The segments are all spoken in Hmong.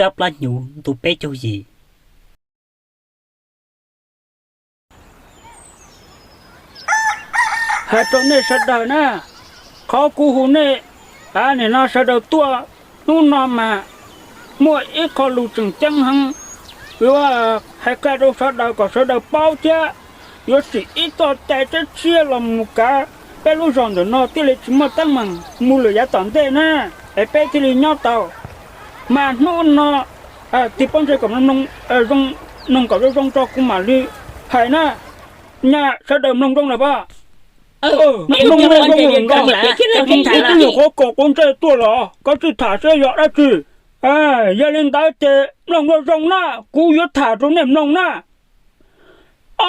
rab plab hnyuv ntu peb caug yim. Hais rau nej sawv daws na, qhov kuv hu nej, a, nim no sawv daws tuaj hnub no mas muaj ib qho lus tseem ceeb heev, yuav hais qhia rau sawv daws kom sawv daws paub thiab yuav tsim ib txoj cai tshiab tshiab los mus kav peb lub zos ntawm no thiaj li tsis muaj teeb meem mus lawm yav tom ntej na, es peb thiaj li nyob tau. Mas hnub no tig pob ntseg kom mloog zoo, mloog kom zoo zoo tso kuv mam li hais na. Nyaj sawv daws mloog zoo lawm pab? Mloog zoo zoo nkauj, ib tug nyuam qhuav kom quav ntsej tuaj los koj tsis tham seb yog dab tsi. Yog li ntawd ces mloog zoo zoo na, kuv yuav tham rau nej mloog na.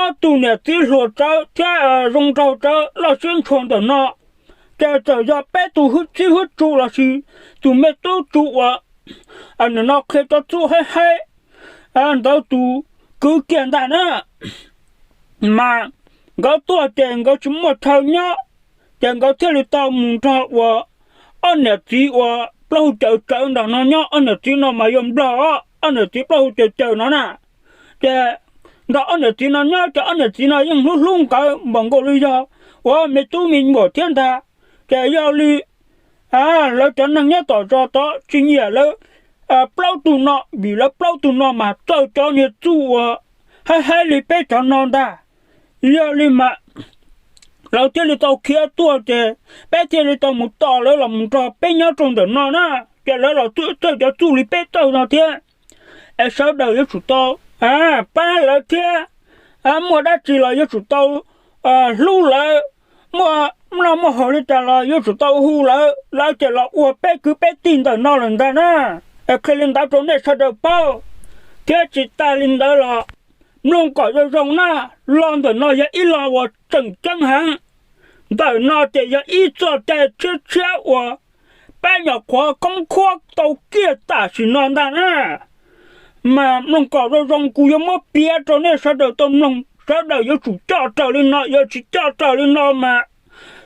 Ob tug niam txiv hluas tsawv thiab zoo nraug tsawv loj siab ntshua ntawm no, ces txawm yog peb tus hwj txib hwj tsu lossis tus me tub tsu uas nim no qhia cov txuj haib haib ntawd tus kwv kiag ntag na. Mas nkawd tuaj ces nkawd tsis muaj chaw nyob, ces nkawd thiaj li tau mus nrog uas ob niam txiv uas plaub hau caws tsawv ntawm no nyob. Ob niam txiv no mas yog nplog os, ob niam txiv plaub hau caws caws no na. Ces nrog ob niam txiv no nyob ces ob niam txiv no yeej hlub hlub nkawd npaum nkaus li yog uas me tub me nyuam thiab ntag. Ces yog li lawv cov neeg nyob tom zos tod tsis nyiam lawv plaub tug no, vim lawv plaub tug no mas txawj cov niag txuj uas haib haib li peb cov no ntag. Yog li mas lawv thiaj li tau khiav tuaj ces peb thiaj li tau mus tos lawv los mus nrog peb nyob rau ntawm no na. Ces lawv los txawj cov txuj li peb txawj no thiab, es sawv daws yuav tsum tau pab lawv thiab. Muaj dab tsi los yuav tsum tau hlub lawv, muaj noj muaj haus li cas los yuav tsum tau hu lawv, lawv ces los ua peb kwv peb tij ntawm no lawm ntag na. Es qhia li ntawd rau nej sawv daws paub. Thiab tsis tas li ntawd los mloog kom zoo zoo na, lo ntawm no yog ib lo uas tseem ceeb heev. Ntawm no ces yog ib txoj cai tshiab tshiab uas peb nyuam qhuav khoob khuab tau kiag tam sim no ntag na. Mas mloog kom zoo zoo, kuv yuav muab piav rau nej sawv daws tau mloog, sawv daws yuav tsum coj raws li no, yog tsis coj raws li no mas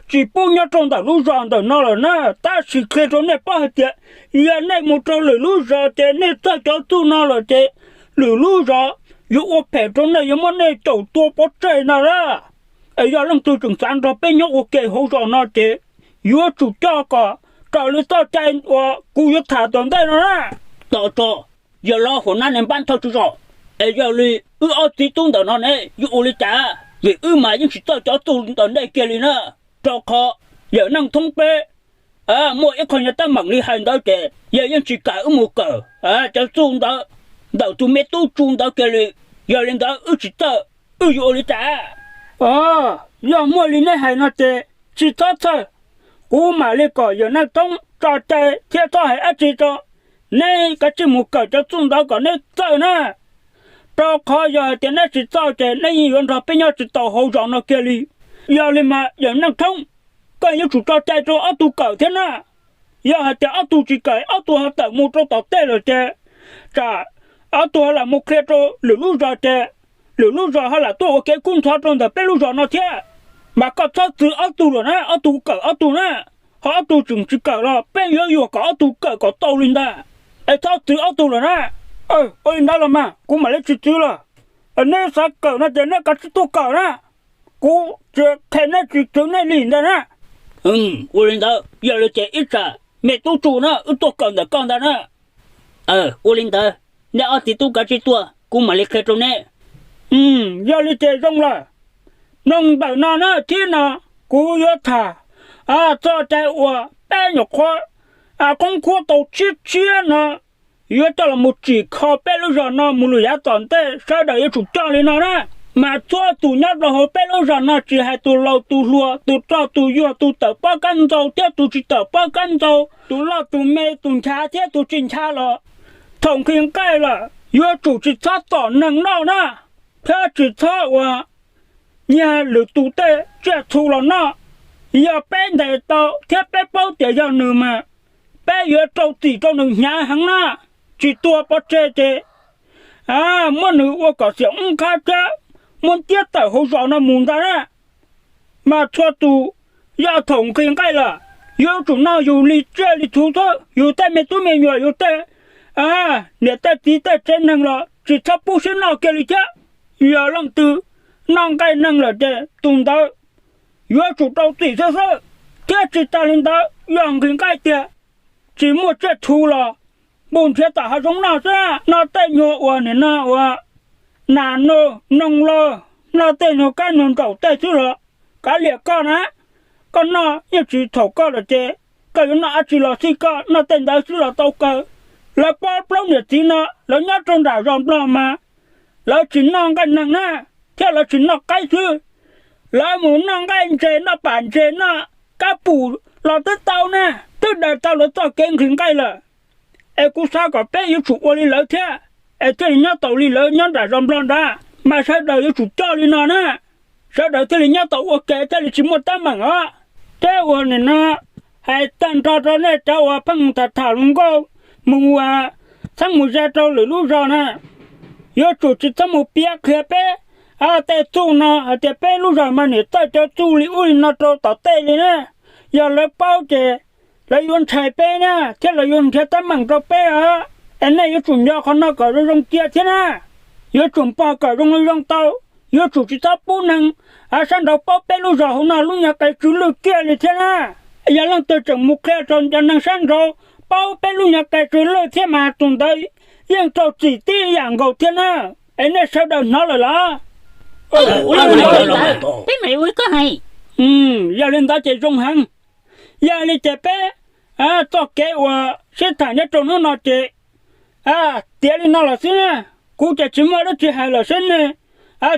tsis pub nyob rau ntawm lub zos ntawm no lawm na. Tab sis qhia rau nej paub hais tias yog nej mus rau lwm lub zos ces nej txawj cov txuj no lawm ces lwm lub zos yuav ua phem rau nej, yuav muab nej caum tua pov tseg ntag na. Es yog leej twg tseem xav nrog peb nyob ua ke hauv zos no ces yuav tsum coj kom raws li txoj cai uas kuv yuav tham tom ntej no na. Tos tso, yog los huam nab ne npab thawj tswj zos, es yog li wb ob txiv tub ntawm no ne yuav ua li cas? Vim wb mas yeej tsis txawj cov txuj ntawm nej kiag li na. Rau qhov yawm neej thoob peb muaj ib qho nyuag teeb meem li hais ntawd ces yawg yeej tsis kam wb mus kawm cov txuj ntawd ntawm tus me tub tsu ntawd kiag li. Yog li ntawd wb tsis txawj, wb yuav ua li cas? Yog muaj li neb hais no ces tsis txhob txhawj, kuv mam li kom yawm neej thoob tso cai thiab txhob hais dab tsi tso. Neb kav tsij mus kawm cov txuj ntawd kom neb txawj na. Rau qhov yog hais tias neb tsis txawj ces neb yeej yuav nrog peb nyob tsis tau hauv zos no kiag li. Yog li mas yawm neej thoob, koj yuav tsum tso cai rau ob tug kawm thiab na. Yog hais tias ob tug tsis kawm, ob tug ho tawm mus rau tom tej lawm ces tsam ob tug ho lam mus qhia rau lwm lub zos ces lwm lub zos ho lam tuaj ua kev kub ntxhov rau ntawm peb lub zos no thiab. Mas koj txhob txwv ob tug lawm na, ob tug kawm ob tug na, ho ob tug tseem tsis kawm los peb yuav yuam kom ob tug kawm kom tau li ntag. Es txhob txwv ob tug lawm na. Ua li ntawd los mas kuv mam li tsis txwv los. Neb xav kawm no ces neb kav tsij tuaj kawm na. Kuv tsis qhia neb tsis txwv neb li ntag na. Ua li ntawd yog li ces ib tsam me tub tsu na wb tuaj kawm ntawm koj ntag na. Ua li ntawd, neb ob txiv tub kav tsij tuaj kuv mam li qhia rau neb. Yog li ces zoo lawm. Mloog ntawm no na, thib no kuv yuav tham txoj cai uas peb nyuam qhuav khoob khuab tau tshiab tshiab no yuav coj los mus tsim kho peb lub zos no mus lwm yav tom ntej, sawv daws yuav tsum coj li no na. Mas txhua tus nyob rau hauv peb lub zos no tsis hais tus laus tus hluas, tus rog tus yuag, tus tawm pob kab ntxau thiab tus tsis tawm pob kab ntxau, tus loj tus me, tus nchav thiab tus tsis nchav los thaum nqhis nqaij lawm yuav tsum tsis txhob tom neeg noj na, thiab tsis txhob ua nyiag lwm tus tej tsiaj txhu los noj. Yog peb ntes tau thiab peb paub tias yog nws mas peb yuav rau txim rau nws hnyav heev na. Tsis tua pov tseg ces muab nws ua kom xiam oob qhab thiab muab ntiab tawm hauv zos no mus ntag na. Mas txhua tus yog thaum nqhis nqaij lawm yuav tsum noj yus li tsiaj li txhu xwb, yus tej me tub me nyuam, yus tej niam tej txiv tej tsev neeg los tsis txhob pub sib noj kiag li thiab. Yog leej twg noj nqaij neeg lawm ces tus ntawd yuav tsum rau txim xwb xwb, thiab tsis tas li ntawd yog nqhis nqaij tiag tsis muaj tsiaj txhu los npus nrhiav tom hav zoov noj xwb. Noj tej nyuag uas nim no uas nas nug noog lauj, noj tej nyuag kab nyuag ntsaum tej xwb los kav liam koj na. Koj noj yeej tsis txhaum koj lawm ces koj yuav noj dab tsi los xij koj, noj tej ntawd xwb los tau kawg. Lawv pab plaub niam txiv no lawv nyob rau nram zos Nplog mas lawv tsis noj nqaij neeg na, thiab lawv tsis noj qaib xwb. Lawv mus noj nqaij ntses, noj pam ntses, noj kab pum los twb tau na, twb daws tau lawv txoj kev nqhis nqaij lawm. Es kuv xav kom peb yuav tsum ua li lawv thiab, es thiaj li nyob taus li lawv nyob nram zos Nplog ntawd, mas sawv daws yuav tsum coj li no na, sawv daws thiaj li nyob tau ua ke thiaj li tsis muaj teeb meem os. Thiab uas nim no hais tag nrho rau nej cov uas pheej tham tham hluas nkauj mus uas txheeb mus ze rau lwm lub zos na, yuav tsum tsis txhob mus piav qhia peb tej txuj no hais tias peb lub zos mas niam txawj cov txuj li ub li no rau tom tej li na. Yog lawv paub ces lawv yuav ntshai peb na, thiab lawv yuav nrhiav teeb meem rau peb os. Es nej yuav tsum nco qhov no kom zoo zoo cia thiab na, yuav tsum npog kom zoo li zoo tau. Yuav tsum tsis txhob pub neeg sab nraud paub peb lub zos hauv no lub nyuag qe tsw lwj kiag li thiab na. Yog leej twg tseem mus qhia rau cov neeg sab nraud paub peb lub nyuag qe tsw lwj thiab mas tus ntawd yeej raug txim tib yam nkaus thiab na. Es nej sawv daws hnov lawm los? Peb mam li ua li koj hais. Yog li ntawd ces zoo heev. Yog li ces peb txoj kev uas sib tham nyob rau hnub no ces tiav li no lawm xwb na. Kuv ces tsis muaj dab tsi hais lawm seb nej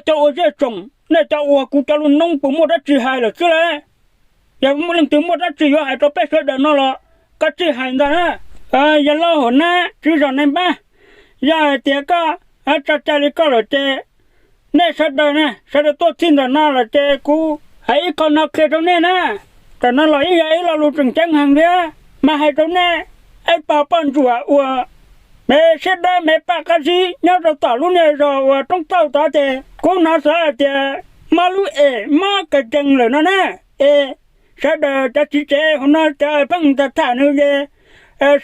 cov ua zej tsoom, nej cov ua kuv cov lus noob puas muaj dab tsi hais lawm xwb lauj. Yog muaj leej twg muaj dab tsi yuav hais rau peb sawv daws no los koj tsij hais ntag na. Yog laub hau na, tswv zos nais npab, yog hais tias koj tso cai li koj lawm ces nej sawv daws na, sawv daws tuaj txij ntawm no lawm ces kuv hais ib qho no qhia rau nej na. Tam no los yeej yog ib lo lus tseem ceeb heev thiab mas hais rau nej ib pab poj ntsuam uas me siab dawb me paj qab zib nyob rau tom lub niag zos uas Roob Txauj tod ces kuv hnov xav hais tias mob lub es mob kawg cees lawm no na. Es sawv daws cov txiv tsev hauv no cov pheej tham tham nws ces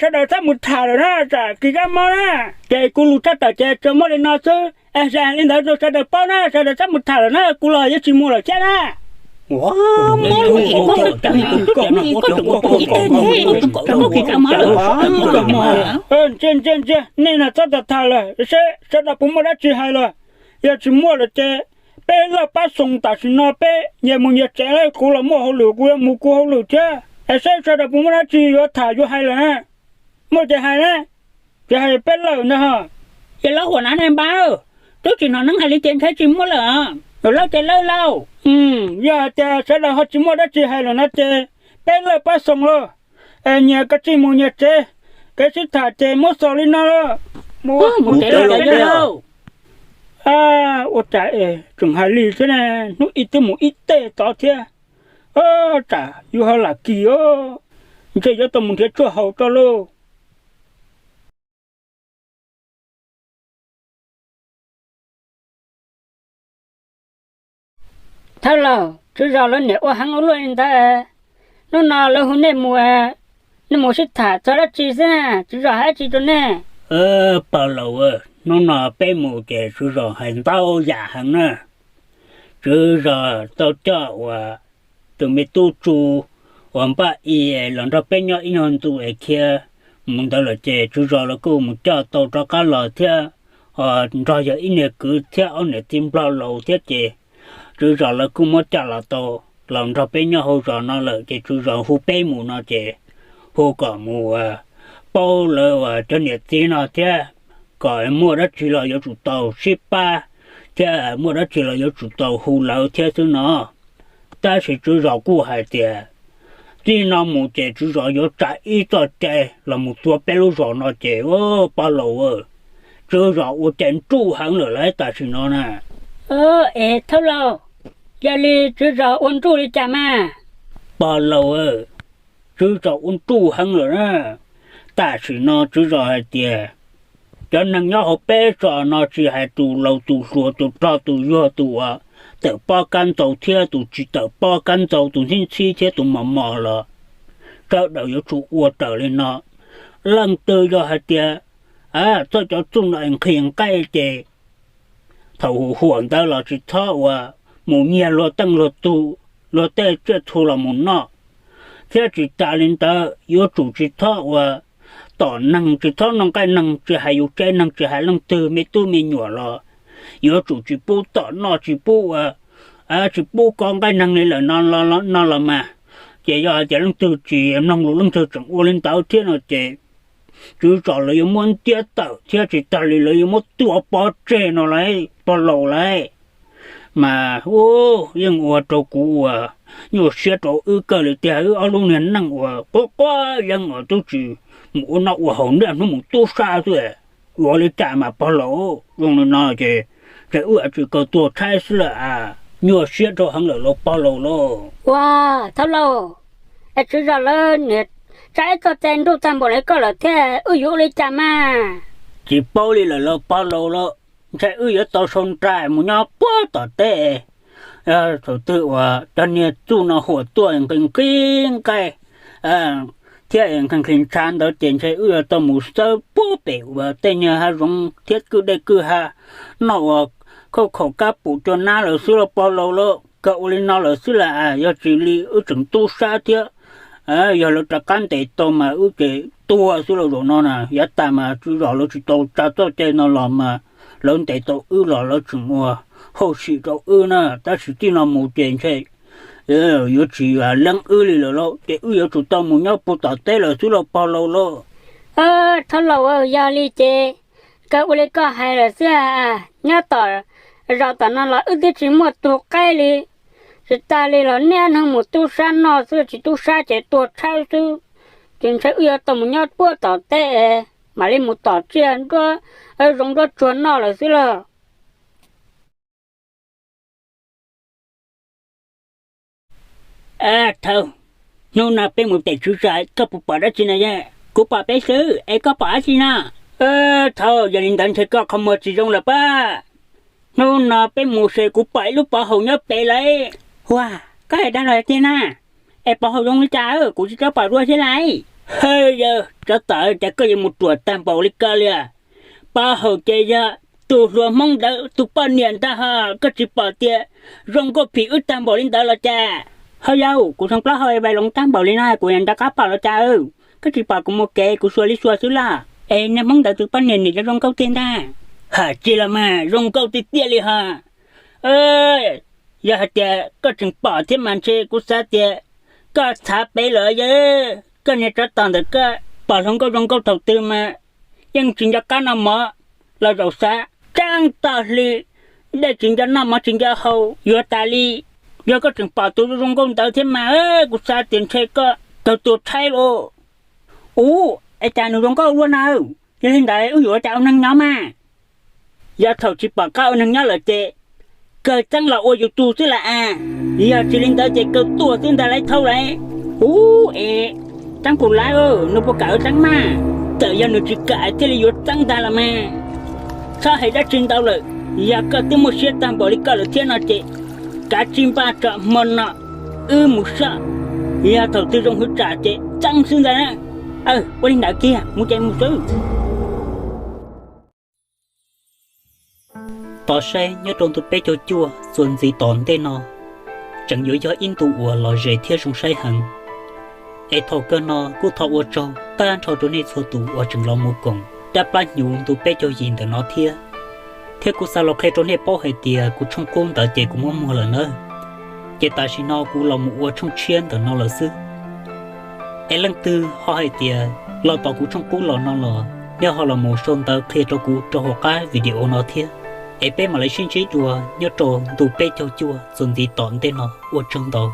sawv daws txhob mus tham lawm na, tsam kis kab mob na. Ces kuv lus tshaj tawm ces tsuas muaj li no xwb, es hais li ntawd rau sawv daws paub na, sawv daws txhob mus tham lawm na, kuv los yeej tsis mus lawm thiab na. Ntsia ntsia ntsia, nej no txhob tham tham lawm seb sawv daws puas muaj dab tsi hais lawm. Yog tsis muaj lawm ces peb lawj pab xoo tam sim no peb nyias mus nyias tsev, kuv los muaj hauj lwm kuv yuav mus kuv hauj lwm thiab, es seb sawv daws puas muaj dab tsi yuav tham yuav hais lawm na. Muaj ces hais na, ces hais peb lawj ntag ho. Ces laub huam nav ne npab, twb tsis hnov neeb hais li ces ntshai tsis muaj lawm. Lawj ces lawj lauj. Yog hais tias sawv daws ho tsis muaj dab tsi hais lawm no ces peb lawj pab xoo lauj. Nyias kav tsij mus nyias tsev, kev sib tham ces muab xaus li no lauj. Mus tsev lauj. Ua cas es tseem hais li thiab ne, hnub ib twb mus ib teg tod thiab. Tsam yus ho lam kis os, ntshe yuav tau mus nrhiav tshuaj haus tso lauj. Thawj laug, tswv zos lawv niam ua heev ua luaj li ntawd, hnub no lawv hu nej mus, nej mus sib tham txog dab tsi xwb, tswv zos hais dab tsi rau nej? Pog laus, hnub no peb mus ces tswv zos hais ntau yam heev na. Tswv zos tau coj uas tus me tub Tsu uas npaj i los nrog peb nyob ib nyuag ntu es khiav mus ntawd lawm ces tswv zos lawv kuj mus coj tau rov qab los thiab, ho nrog yog ib niag kwv thiab ob niam txiv nplog laus thiab ces tswv zos lawv kuj muab coj los tau los nrog peb nyob hauv zos no lawm ces tswv zos hu peb mus no ces hu kom mus paub lawv uas cov niam txiv no thiab, kom muaj dab tsi los yuav tsum tau sib pab thiab muaj dab tsi los yuav tsum tau hu lawv thiab xwb no. Tab sis tswv zos kuj hais tias txij no mus ces tswv zos yuav tsa ib txoj cai los mus tua peb lub zos no ces pog laus, tswv zos ua cai nruj heev lawm lauj tam sim no na. Es thawj laug, yog li tswv zos ua nruj li cas mas? Pog laus, tswv zos ua nruj heev lawm na. Tam sim no tswv zos hais tias cov neeg nyob hauv peb zos no tsis hais tus laus tus hluas tus rog tus yuag tus uas tawm pob kab ntxaus thiab tus tsis tawm pob kab ntxaus tus ntxhib ntxhib thiab tus mos mos los sawv daws yuav tsum ua raws li no. Leej twg yog hais tias txoj cov txuj no es nqhis nqaij ces thaum huam huam ntawd los tsis txhob uas mus nyiag luag teej luag tug, luag tej tsiaj txhu los mus noj, thiab tsis tas li ntawd yuav tsum tsis txhob uas tom neeg, tsis txhob noj nqaij neeg, tsis hais yus tsev neeg, tsis hais leej twg me tub me nyuam los yuav tsum tsis pub tom noj, tsis pub ua, tsis pub kov nqaij neeg li lawm no los mas. Ces yog hais tias leej twg tsis mloog lus, leej twg tseem ua li ntawd thiab no ces tswv zos lawv yuav muab ntiab tawm thiab tsis tas li lawv yuav muab tua pov tseg no lauj, pog laus lauj. Mas yeej ua rau kuv uas nyuaj siab rau wb kawg li tiag, wb ob lub niag neej uas quav quav yeeb uas twb tsis mus ua noj ua haus, niaj hnub mus tub sab xwb. Ua li cas mas pog laus, zoo li no ces ntshe wb tsis kaw tuag tshaib xwb lawm a, nyuaj siab rau heev lawm lauj pog laus lauj. Ua, thaub laus, es tswv zos lawv niam tsa ib txoj cai nruj tag npaum li koj lawm thiab wb yuav ua li cas mas? Tsis paub li lawm lauj pog laus lauj, ntshe wb yuav tau sau nra mus nyob puag tom teb. Thaum twg uas cov niag txuj no huam tuaj nqhis nqhis nqaij thiab nqhis nqhis ntshav ntawd ces ntshe wb yuav tau mus xawb puag pem uas tej niag hav zoov thiab kwj dej kwj ha noj uas khauj khaum kab pum cua nab lawm xwb lauj pog laus lauj. Kawg ua li no lawm xwb las, yog tsis li wb tseem tub sab thiab. Yog lawv rov qab ntes tau mas wb ces tuag xwb lauj zaum no na. Yav tas mas tswv zos lawv tsis tau tsa txoj cai no los mas lawv ntes tau wb los lawv tseem ua hauj sim rau wb na, tab sis txij no mus ces ntshe yuav tsis leeb wb li lawm lauj, ces wb yuav tsum tau mus nyob puag tom teb lawm xwb lauj pog laus lauj. Thaub laus, yog li ces kawg ua li koj hais lawm xwb. Nyob tom zos tom no los wb twb tsis muaj tug qaib li, tsis tas li los niaj hnub mus tub sab noj xwb, tsis tub sab ces tuag tshaib xwb. Ces ntshe wb yuav tau mus nyob puag tom teb, mam li mus tom tsiaj nruab zoov nruab tsuag noj lawm xwb lauj. Thaub, hnub no peb mus pem tswv zos koj puas pom dab tsi na? Kuv pom peb xwb, es koj pom dab tsi na? Thaub, yog li ntawd ntshe koj qhov muag tsis zoo lawm pab. Hnub no peb mus ces kuv pom ib lub pov haum nyob pem lawm. Ua, koj hais dag los tiag na? Es pov haum zoo li cas kuv tsis tau pom dua thiab lauj. Hwb, yawg tsov tom, cas koj yuav mus ruam tag npaum li ko li? Pov haum ces yog tus hluas Hmoob ntawd tus poj niam ntag ho, koj tsis pom tias zoo nkauj phim wb tag npaum li ntawd los cas? Hawb, yawg, kuv tsoo plaub hau vais loov tag npaum li no kuv yuav nco qab pom los cas? Koj tsis pom kuv mus kev kuv xuas li xuas xwb los? Es niag Hmoob ntawd tus poj niam nim zoo nkauj tiag ntag. Hais tsis los mas zoo nkauj tiag tiag li ho. Yog hais tias koj tseem pom thiab mas ntshe kuv xav tias koj txhav pem lawm yawg. Koj niag tsov tom ntawm koj pom hluas nkauj zoo nkauj thaum twg mas yeej tsis nco qab noj mov los zaum xav, tseeb tag hli dej tsis nco noj mov tsis nco haus yuav tas li. Yog koj tseem pom tus zoo nkauj ntawd thiab mas kuv xav tias ntshe koj kawg tuag tshaib lauj. Ub, es cas nws zoo nkauj luaj na? Yog li ntawd wb yuav ua cas ua neeg nyob mas? Yog thaum tsis pom qab ua neeg nyob lawm ces kawg txeeb los ua yus tug xwb las as. Yog tsis li ntawd ces kawg tuag xwb ntag lauj Thaub lauj. Ub, es txeeb puas laib, nws puas kam ua txeeb mas? Txawm yog nws tsis kam thiaj li yuav txeeb ntag los mas. Txhob hais dab tsi ntau lawm, yog koj twb muaj siab tag npaum li koj lawm thiab no ces kav tsij npaj tso hmo no wb mus soj. Yog thaum twg zoo hwv tsam ces txeeb xwb ntag na. Ua li ntawd kiag, mus ces mus xwb. Tos saib nyob rau ntu peb caug cuaj txuas ntxiv tom ntej no tseem yuav yog ib ntu uas lom zem thiab zoo saib heev. Es thaum kawg no kuj thov ua tsaug tag nrho rau nej txhua tus uas tseem los mus koom caj plab hnyuv ntu peb caug yim ntawm no thiab. Thiab kuv xav los qhia rau nej paub hais tias kuv tshooj qub ntawd ces kuv muab muag lawm nawb. Ces tam sim no kuv los mus ua tshooj tshiab ntawm no lawm xwb. Es leej twg ho hais tias los tom kuv tshooj qub los no los nej ho los mus sau ntawv qhia rau kuv rau hauv qab video no thiab. Es peb mam li sib ntsib dua nyob rau ntu peb caug cuaj txuas ntxiv tom ntej no, ua tsaug ntau.